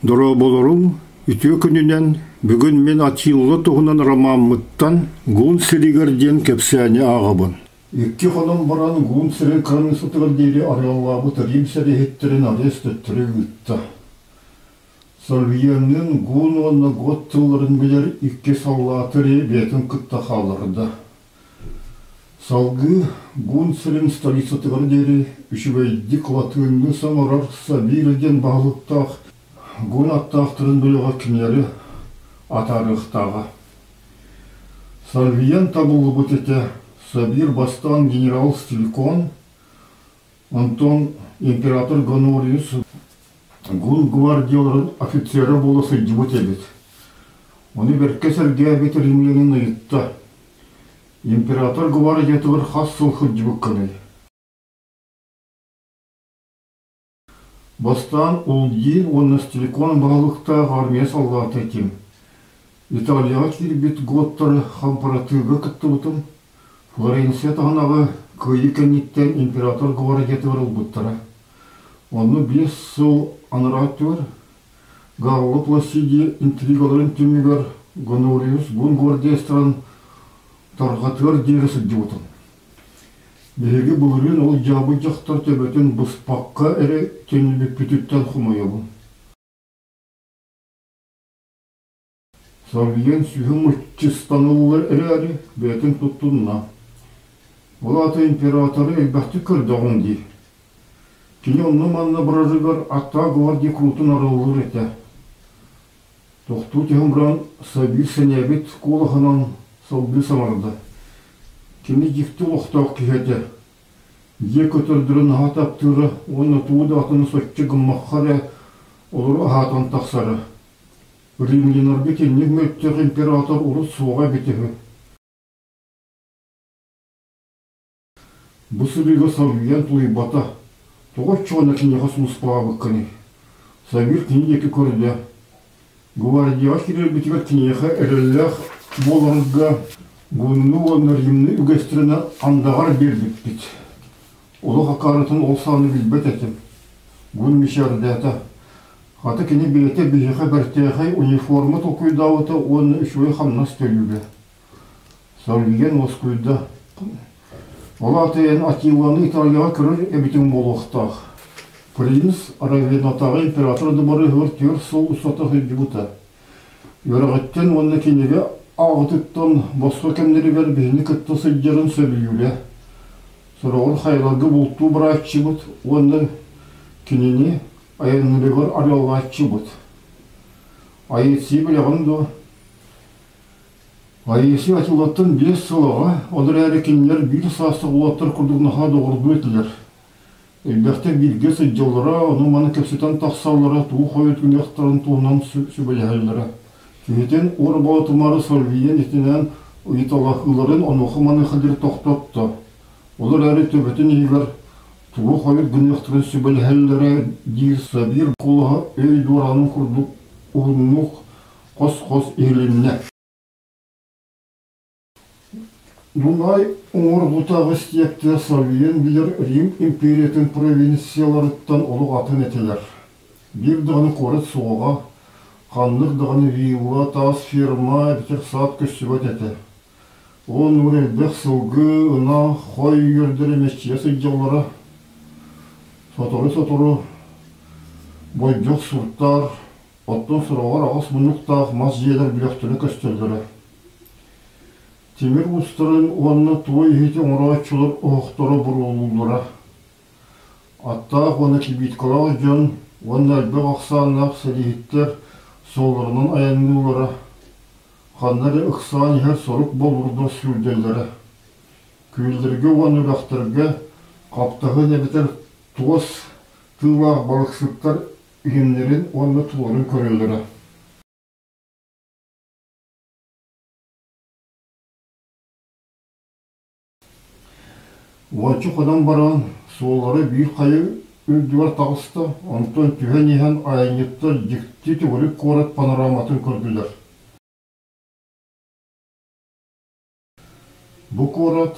Дорооболоруҥ, үтүө күнүнэн! Бүгүн мин Атилла туһунан ромаммыттан «Гун сиригэр» диэн кэпсээни ааҕабын. Икки хонон баран Гун сирин кыраныыссатыгар диэри арыаллаабыт Рим сэрииһиттэрин Арес төттөрү ыытта. Сальвианныын гун уонна гот тылларын билэр икки саллааты бэйэтин кытта хаалларда. Салгыы Гун сирин столицатыгар диэри үчүгэйдик латыынныы саҥарар Сабир диэн баһылыктаах гун аттаахтарын бөлөҕө кинилэри атаарыахтааҕа. Сальвиан табыллыбыт этэ, Сабир бастаан генерал Стилькон, онтон император Гонориус Гун гвардияларын офицера буола сылдьыбыт эбит. Ону бэркэ сэргээбит римлянин ыйытта: «Император гвардиятыгар хас сыл сылдьыбыккыный?» Бастаан Улдин уонна Стиликон баһылыктаах армия саллаата этим. Италияҕа киирбит готтары хампаратыыга кыттыбытым. Флоренция таһынаҕы кыайыы кэнниттэн император гвардиятыгар ылбыттара. Онно 5 сыл анараа өттүгэр Галла Пласидия интригаларын түмүгэр Гонориус Гун гвардеецтарын тарҕатыар диэри сылдьыбытым. Биһиги былырыын ол дьаабы дьахтар төбөтүн быспакка эрэ төннүбүппүтүттэн хомойобун. Саргыйан сүһүн мыччыстаныллар эрээри, бэйэтин туттунна. Ол аата императоры элбэхтик көрдөҕүҥ дии. Кини онно-манна барарыгар аттаах гвардия куруутун арыллыр этэ. Тохтуу түһэн баран Сабир сэнээбит куолаһынан салгыы саҥарда. Кини дьикти олохтоох киһи этэ. Дьиэ көтөрдөрүн наһаа таптыыра уонна тугу да атыны соччо гыммакка эрэ олору аһаатан тахсара. Римляннарга итинник мөлтөх император урут суоҕа эбитэ үһү. Бу сырыыга Саввиян тулуйбата, тоҕо оччоҕуна киниэхэ сулууспалаабыккыный? Саввир кини диэки көрдө. Гвардияҕа киирэрбитигэр киниэхэ эрэллээх буоларга гунну уонна римни үгэстэринэн андаҕар биэрбиппит. Олох акаарытын ол саҕана билбэт этим. Гун мичээрдээтэ. Хата кини бэйэтэ биһиэхэ бэртээхэй униформа толкуйдаабыта уонна үчүгэй хамнас төлүүрэ. Саргыйан уоскуйда. Ол аата эн Атиланы Италияҕа көрөр эбитиҥ буолуохтаах. Принц Равеннатааҕы император дыбарыаһыгар 4 сыл устата сылдьыбыта. Үөрэҕиттэн уонна кинигэ ааҕытыттан босхо кэмнэригэр биһини кытта сылдьарын сөбүлүүрэ. Сороҕор хайаларга бултуу барааччыбыт уонна кинини айаннарыгар арыаллааччыбыт. Аэций билэҕин дуо? Аэций Атилаттан 5 сыл аҕа, ол эрээри кинилэр биир саастаах уолаттар курдук наһаа доҕордуу этилэр. Элбэхтик бииргэ сылдьаллара, ону-маны кэпсэтэн тахсаллара, тугу хойут гыныахтарын туһунан сүбэлэһэллэрэ. Киһитин ор боотумары Сальвиен итинэн ыйыталаһыыларын онуоха-маныаха диэри тохтотто. Ол эрээри төбөтүн иһигэр тугу хойут гыныахтарын сүбэлэһэллэрэ диир Сабир куолаһа өй дуораанын курдук уһуннук хос-хос иһилиннэ. Дунай уҥуоргутааҕы истиэптэр Сальвиен билэр Рим империятын провинцияларыттан олох атын этилэр. Биир даҕаны куорат суоҕа, ханнык даҕаны вилла, таас ферма эбэтэр саад көстүбэт этэ. Ол оннугар элбэх сылгы, ынах, хой үөрдэрэ мэччийэ сылдьаллара. Сотору-сотору болдьох суртаар, оттон сороҕор аҕыс муннуктаах мас дьиэлэр бөлөхтөрө көстөллөрө. Тимир уустарын уонна туой иһити оҥорооччулар оһохторо буруолууллара. Аттаах уонна кибиткалаах дьон уонна элбэх ахсааннаах сэрииһиттэр суолларынан айанныыллара, ханна эрэ ыксаан иһэр сорук болуурдар сүүрдэллэрэ. Күөллэргэ уонна үрэхтэргэ хаптаһын эбэтэр туос тыылаах балыксыттар илимнэрин уонна туларын көрөллөрө. Уонча хонон баран, суоллара биир хайа үрдүгэр таҕыста, онтон түһэн иһэн айанньыттар дьикти төгүрүк куорат панораматын көрдүлэр. Бу куорат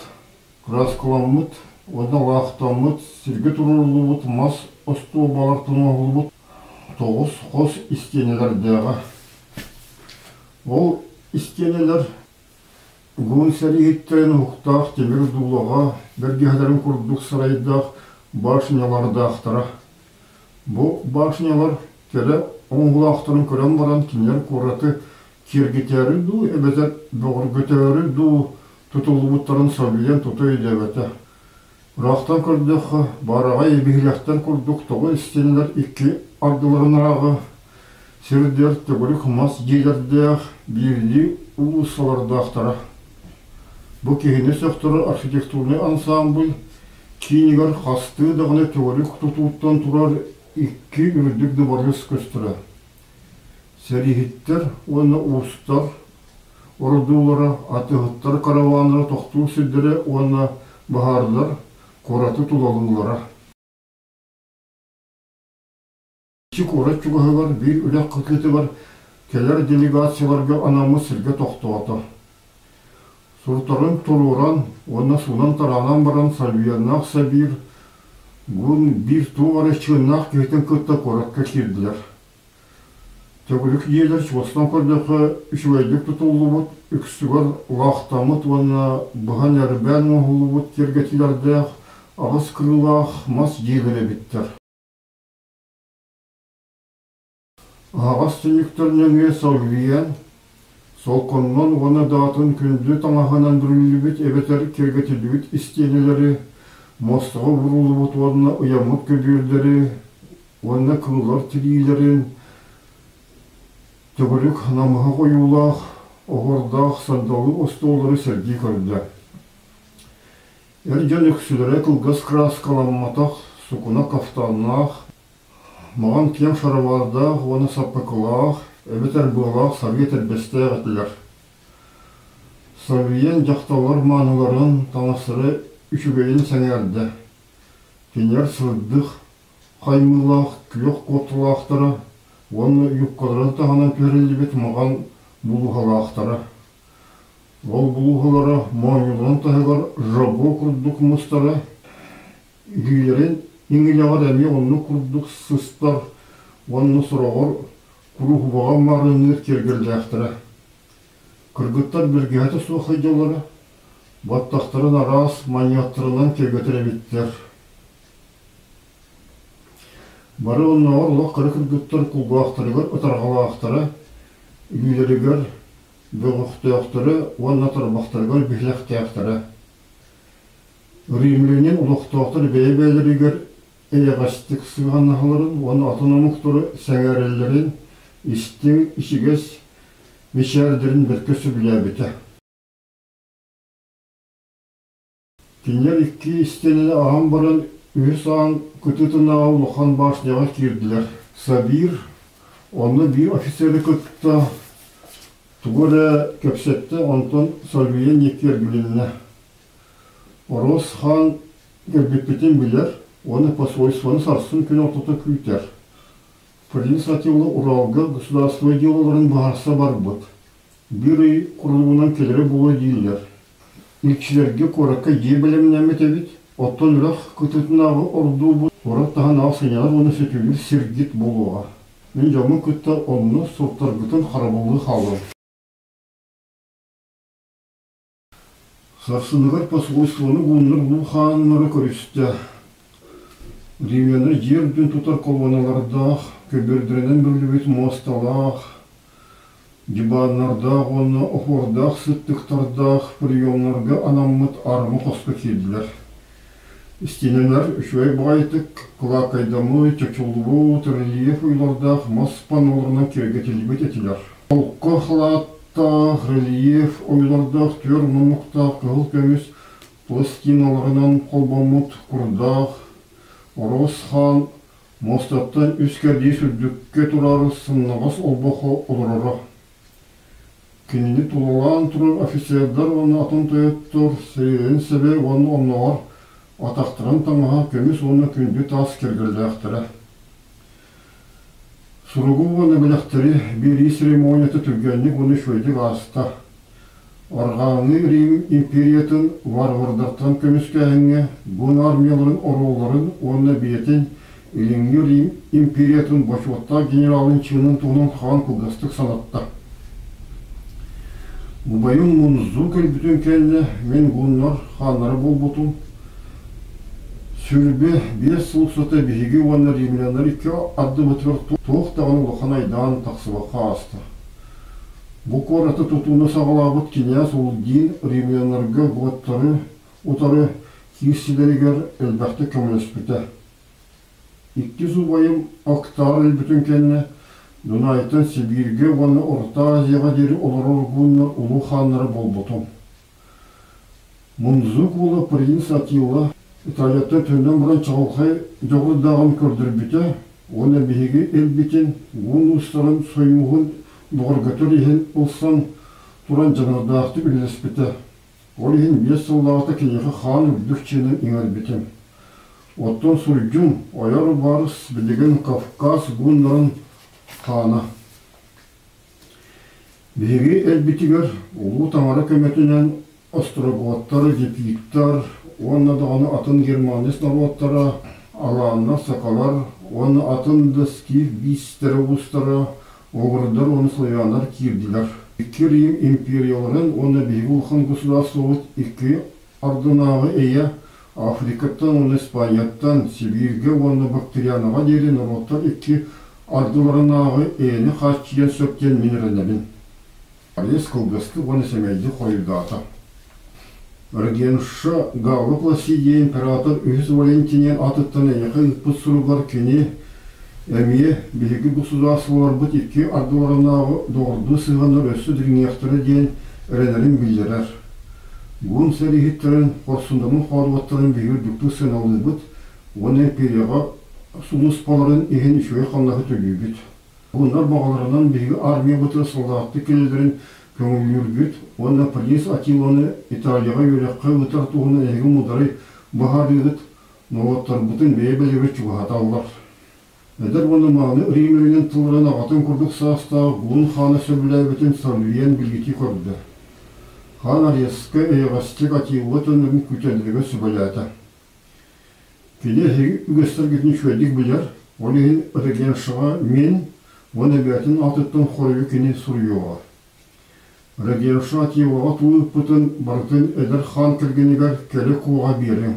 кырааскаламмыт уонна лаахтаммыт сиргэ туруоруллубут мас остуолбалартан оҥоһуллубут. тоҕус хос истиэнэлэрдээҕэ. Ол истиэнэлэр Гун сэрииһиттэрин уһуктаах тимир дуулаҕа бэргэһэлэрин курдук сарайдаах башнялардаахтара. Бу башнялар кэрэ оҥоһуулаахтарын көрөн баран кинилэр куораты киэргэтээри дуу эбэтэр бөҕөргөтөөрү дуу тутуллубуттарын солбуйан тута өйдөөбөтө. Ыраахтан көрдөххө, баараҕай биһилэхтэр курдук тоҕо истиэнэлэр икки ардыларынааҕы сирдэр төгүрүк мас дьиэлэрдээх биирдии уулуссалардаахтара. Бу киһини сөхтөрөр архитектурнай ансаамбыл киинигэр хастыы даҕаны төгүрүк тутууттан турар икки үрдүк дыбарыас көстөрө. Сэрииһиттэр уонна уустар ордуулара, атыыһыттар караваннара тохтуур сирдэрэ уонна баһаардар куораты тулалыыллара. Ити куорат чугаһыгар биир үрэх кытыытыгар кэлэр делегацияларга анаммыт сиргэ тохтоото. Суртарын туруоран уонна суунан-тараанан баран Сальвианнаах Сабир Гун биир туох эрэ чыыннаах киһитин кытта куоракка киирдилэр. Төгүрүк дьиэлэр чугастан көрдөххө үчүгэйдик тутуллубут, үксүгэр лаахтаммыт уонна быһан эрбээн оҥоһуллубут киэргэтиилэрдээх аҕыс кырыылаах мас дьиэлэр эбиттэр. Аһаҕас түннүктэр нөҥүө солбуйан, солконнон уонна даатын күндү таҥаһынан бүрүллүбүт эбэтэр киэргэтиллибит истиэнэлэри, муостаҕа ууруллубут уонна ыйаммыт көбүөрдэри уонна кыыллар тириилэрин төгүрүк намыһах ойуулаах, оһуордаах сандалы остуоллары сэргии көрдө. Эр дьон үксүлэрэ кылгас кырааскаламматах сукуна кафтаннаах, маҕан киэҥ шаровардаах уонна саппыкылаах эбэтэр быалаах сарыы этэрбэстээх этилэр. Сарыйан дьахталлар мааныларын таҥастара үчүгэйин сэҥээрдэ. Кинилэр сырдык, хаймыылаах күөх куопталаахтара уонна юбкаларын таһынан түһэриллибит маҕан булууһалаахтара. Ол булууһалара моонньуларын таһыгар жабо курдук мустара, илиилэрин иҥилэҕэр эмиэ оннук курдук сыстар уонна сороҕор куруһубаҕа маарынныыр киэргэллээхтэрэ. Кыргыттар бэргэһэтэ суох сылдьаллара, баттахтарын араас манньыаттарынан киэргэтэр эбиттэр. Бары оннооҕор олох кыра кыргыттар кулгаахтарыгар ытарҕалаахтара, илиилэригэр бөҕөхтөөхтөрө уонна тарбахтарыгар биһилэхтээхтэрэ. Римлянин олохтоохтор бэйэ-бэйэлэригэр эйэҕэстик сыһыаннаһалларын уонна атын омуктары сэҥээрэллэрин истиҥ, ичигэс мичээрдэрин бэркэ сөбүлээбитэ. Кинилэр икки истиэнэни аһан баран үһүс аан кытыытынааҕы улахан башняҕа киирдилэр. Сабир онно биир офицеры кытта тугу эрэ кэпсэттэ, онтон Сальвия диэки эргилиннэ. Рос хаан кэлбиппитин билэр уонна посольствоны сарсын күн ортото күүтэр. Принц Атилла Уралга государство дьыалаларын быһаарса барбыт. Биир ый курдугунан кэлэрэ буолуо дииллэр. Илчилэргэ куоракка дьиэ бэлэмнэммит эбит, оттон үрэх кытыытынааҕы ордуубут куорат таһынааҕы сынньанар уонна сөтүөлүүр сиргит буолуоҕа. Мин дьоммун кытта онно суруктаргытын харабыллыы хаалыам. Сарсыныгар посольствоны ууннар улуу хааннары көрүстэ. Римляны дьиэ үрдүн тутар колонналардаах, көбүөрдэринэн бүрүллүбүт муосталаах, Дьыбааннардаах уонна оһуордаах сыттыктардаах приемнарга анаммыт арма хоско киирдилэр. Истиэнэлэр үчүгэй баҕайытык кылааккайдаммыт, чочуллубут рельеф уйулардаах мас панноларынан киэргэтиллибит этилэр. Холко халааттаах рельеф ойуулардаах түөр муннуктаах кыһыл көмүс пластиналарынан холбоммут курдаах Оруос хаан Муостаттан үс кэрдиис үрдүккэ турар сымнаҕас олбоххо олороро. Кинини тулалаан турар офицердар уонна атын тойоттор сэриилэрин сэбэ уонна оннооҕор атахтарын таҥаһа көмүс уонна күндү таас кэргэллээхтэрэ. Суругу уонна бэлэхтэри биэрии церемонията түргэнник уонна үчүгэйдик ааста. Арҕааҥҥы Рим империятын варвардартан көмүскээһиҥҥэ гун армияларын оруолларын уонна бэйэтин Илиҥҥи Рим империятын бочуоттаах генералын чыынын туһунан хаан кылгастык санатта. Убайым Мунзу кэлбитин кэннэ мин гуннар хааннара буолбутум. 25 сыл устата биһиги уонна римляннар икки ардыбытыгар туох даҕаны улахан айдаан тахсыбакка ааста. Бу куораты тутууну саҕалаабыт кинээс Улдин римляннарга готтары утары киирсилэригэр элбэхтик көмөлөспүтэ. Иккис убайым Октар өлбүтүн кэннэ Дунайтан Сибииргэ уонна Орто Азияҕа диэри олорор гуннар улуу хааннара буолбутум. Мунзук уола принц Атилла Италияттан төннөн баран чаҕылхай дьоҕурдааҕын көрдөрбүтэ уонна биһиги элбитин, гун уустарын сойууһун бөҕөргөтөр иһин ылсан туран дьаныардаахтык үлэлэспитэ. Ол иһин 5 сыллааҕыта киниэхэ хаан үрдүк чыынын иҥэрбитим. Оттон сурдьум, ойор барыс билигин Кавказ гуннарын хаана. Биһиги элбитигэр Улуу Таҥара көмөтүнэн остроготтар, гепиктар уонна даҕаны атын германец норуоттара, алааннар, сакалар уонна атын да скиф биистэрэ уустара, обурдар уонна славяннар киирдилэр. Икки Рим империяларын уонна биһиги улахан государствобыт икки ардынааҕы эйэ Африкаттан уонна Испанияттан Сибииргэ уонна Бактрианаҕа диэри норуоттар икки ардыларынааҕы эйэни хааччыйыан сөп диэн мин эрэнэбин. Алес кылгастык уонна сэмэйдик хоруйдаата. Регенша Галла Пласидия император үһүс Валентиниан аатыттан эйиэхэ ыыппыт суругар кини эмиэ биһиги государстволарбыт икки ардыларынааҕы доҕордуу сыһыаннар өссө дириҥиэхтэрэ диэн эрэнэрин биллэрэр. Гун сэрииһиттэрин хорсуннарын хоодуоттарын биһиги үрдүктүк сыаналыыбыт уонна империяҕа сулууспаларын иһин үчүгэй хамнаһы төлүүбүт. Гуннар баҕаларынан биһиги армиябытыгар саллааттыы кэлэллэрин көҥүллүүргүт уонна принц Атиланы Италияҕа үөрэххэ ыытар туһунан эһиги муударай быһаарыыгыт норуоттарбытын бэйэ-бэйэбит чугаһаталлар. Эдэр уонна мааны римлянин тылларын аҕатын курдук саастаах Гун хаана сөбүлээбитин Сарвиен билгитии көрдө. Хаан Ареска эйэҕэстик Атилла төннөрүн күүтэллэригэр сүбэлээтэ. Кини эһиги үгэстэргитин үчүгэйдик билэр, ол иһин регеншаҕа мин уонна эбээтин аатыттан хоруйу кини суруйуоҕа. Регенша Атилаҕа туу ыыппытын барытын эдэр хаан кэргэнигэр кэлэ куоҕа биэриҥ.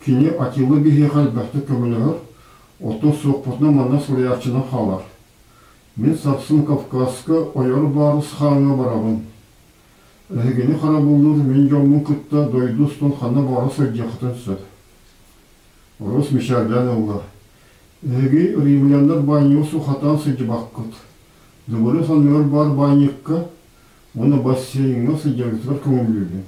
Кини Атила биһиэхэ элбэхтик көмөлөһөр, оттон суохпутуна манна суруйааччынан хаалар. Мин сарсын Кавказка ойор баарыс хааҥҥа барабын. Эһигини харабыллыыр мин дьоммун кытта дойду устун ханна баҕара сылдьыаххытын сөп. Рос мичээрдээн ылла. Эһиги римляннар баанньыгы сухатаан сылдьыбаккыт. Дыбарыас анныгар баар баанньыкка уонна бассейҥҥа сылдьаргытыгар көҥүллүүбүн.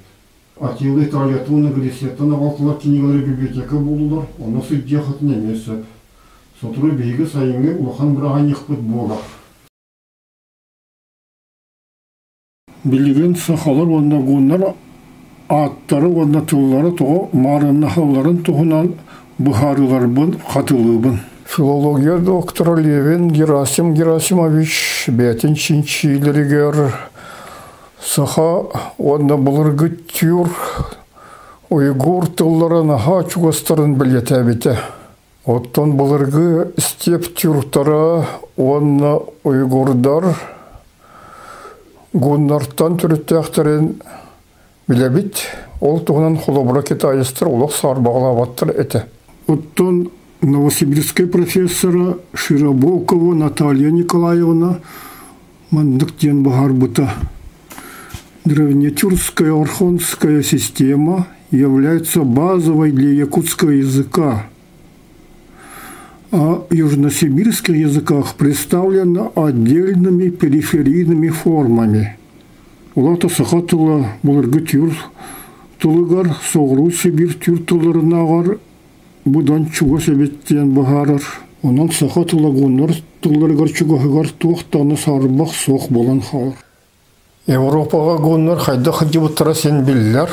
Атилла Италияттан уонна Грецияттан аҕалтылар кинигэлэри библиотека буоллулар, онно сылдьыаххытын эмиэ сөп. Сотору биһиги сайыҥҥы улахан бырааһынньыкпыт буолар. Билигин сахалар уонна гуннар ааттара уонна тыллара тоҕо маарыннаһалларын туһунан быһаарыыларбын хатылыыбын. Филология доктора Левин Герасим Герасимович бэйэтин чинчиилэригэр саха уонна былыргы түүр уйгур тыллара наһаа чугастарын бэлиэтээбитэ. Оттон былыргы степ тюрктара уонна уйгурдар гуннартан төрүттээхтэрин билэбит. Ол туһунан холобура китаецтар олох саарбаҕалаабаттар этэ. Оттон Новосибирскай профессора Широбокова Наталья Николаевна маннык диэн быһаарбыта. Древнетюркская орхонская система является базовой для якутского языка, а в южносибирских языках представлена отдельными периферийными формами. Улаата саха тыла былыргы түүр тылыгар, соҕуруу Сибиир түүр тылларынааҕар быдан чугас эбит диэн быһаарар. Онон саха тыла гуннар тылларыгар чугаһыгар туох даҕаны саарбах суох буолан хаалар. Европаҕа гуннар хайдах сылдьыбыттара син биллэр.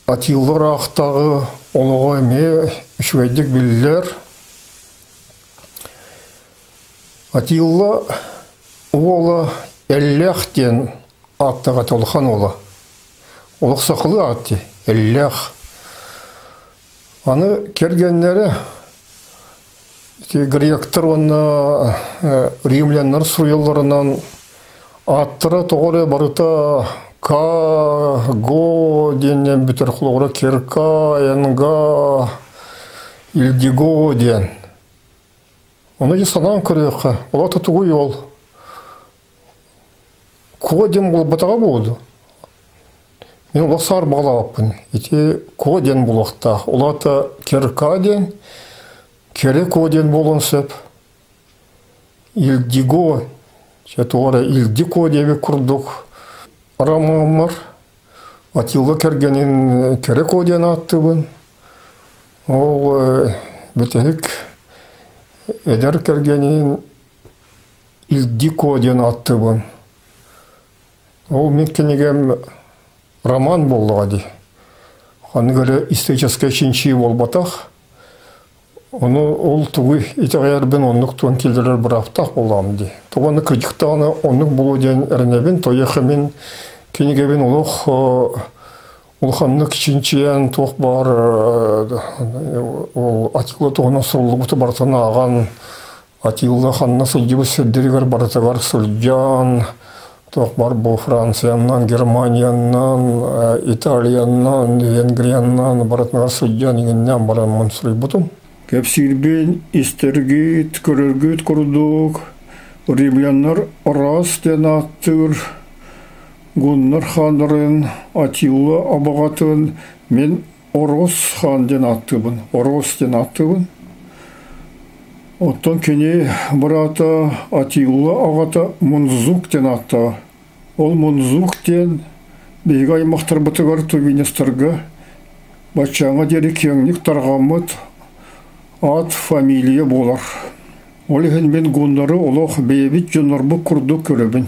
Атилла ыраахтааҕы олоҕо эмиэ үчүгэйдик биллэр. Атилла уола Эллээх диэн ааттаах этэ улахан уола. Олох сахалыы аат дии, Эллээх. Аны кэргэннэрэ Ити гректэр уонна римляннар суруйалларынан ааттара тоҕо эрэ барыта К, Го диэннэн бүтэр холобура Кирка, Энга, Ильдиго диэн. Ону дьэ санаан көрүөххэ, ол аата тугуй ол? Куо диэн буолбатаҕа буолуо. Мин олох саарбаҕалаабаппын. Ити куо диэн буолуохтаах. Ол аата Кирка диэн, Кэрэ Куо диэн буолуон сөп. Ильдиго, чэ туох эрэ Ильдико диэбит курдук ромаммар Атилла кэргэнин Кэрэ Куо диэн ааттыыбын. Ол бүтэһик эдэр кэргэнин Ильдико диэн ааттыыбын. Ол мин кинигэм роман буоллаҕа дии. Ханнык эрэ историческай чинчийии буолбатах. Ону ол тугу итэҕэйэрбин оннук туон киллэрэр бырааптаах буоллаҕым дии. Тоҕо аны кырдьык даҕаны оннук буолуо диэн эрэнэбин. Тойох мин кинигэбин олох улаханнык чинчийэн туох баар ол Атилла туһунан суруллубуту барытын ааҕан Атилла ханна сылдьыбыт сирдэригэр барытыгар сылдьан туох баар бу Франциянан, Германиянан, Италиянан, Венгриянан барытыгар сылдьан иҥиннээн бараммын суруйбутум. Кэпсиирбин истэргит, көрөргүт курдук римляннар араас диэн ааттыыр Гуннар хааннарын Атилла абаҕатын мин Орос хаан диэн ааттыыбын, Орос диэн ааттыыбын. Оттон кини быраата Атилла аҕата Мунзук диэн ааттааҕа. Ол Мунзук диэн биһиги аймахтарбытыгар тувинецтарга баччааҥҥа диэри киэҥник тарҕаммыт аат фамилия буолар. Ол иһин мин гуннары олох бэйэбит дьоннорбут курдук көрөбүн.